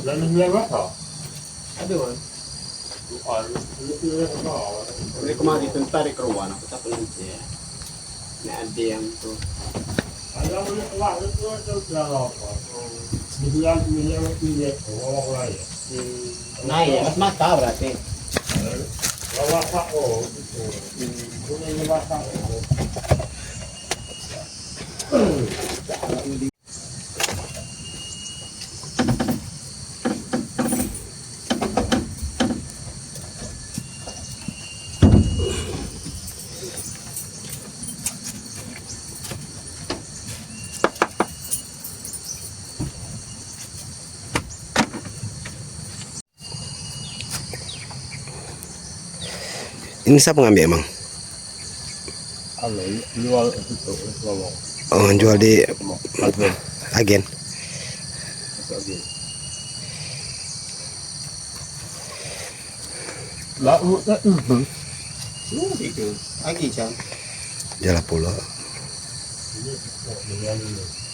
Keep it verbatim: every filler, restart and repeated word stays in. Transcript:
Aduh. Ini kemari tentara keruan, aku tak pernah, ya. Ini ada yang tu. Ada yang keluar itu, itu dah lama. Dibilang miliar, miliar, oh, ya. Hmm. Nah, ya, mas mata berarti. Lawak, oh, itu. Hmm. Bukan lawak, oh. Ini siapa ngambil, Mang? Anu, jual itu, lowong. Oh, jual di agen. Agen. Itu agen. Lah, itu. Itu. Lagi, Cang. Jalan pula. Ini kok dengan ini.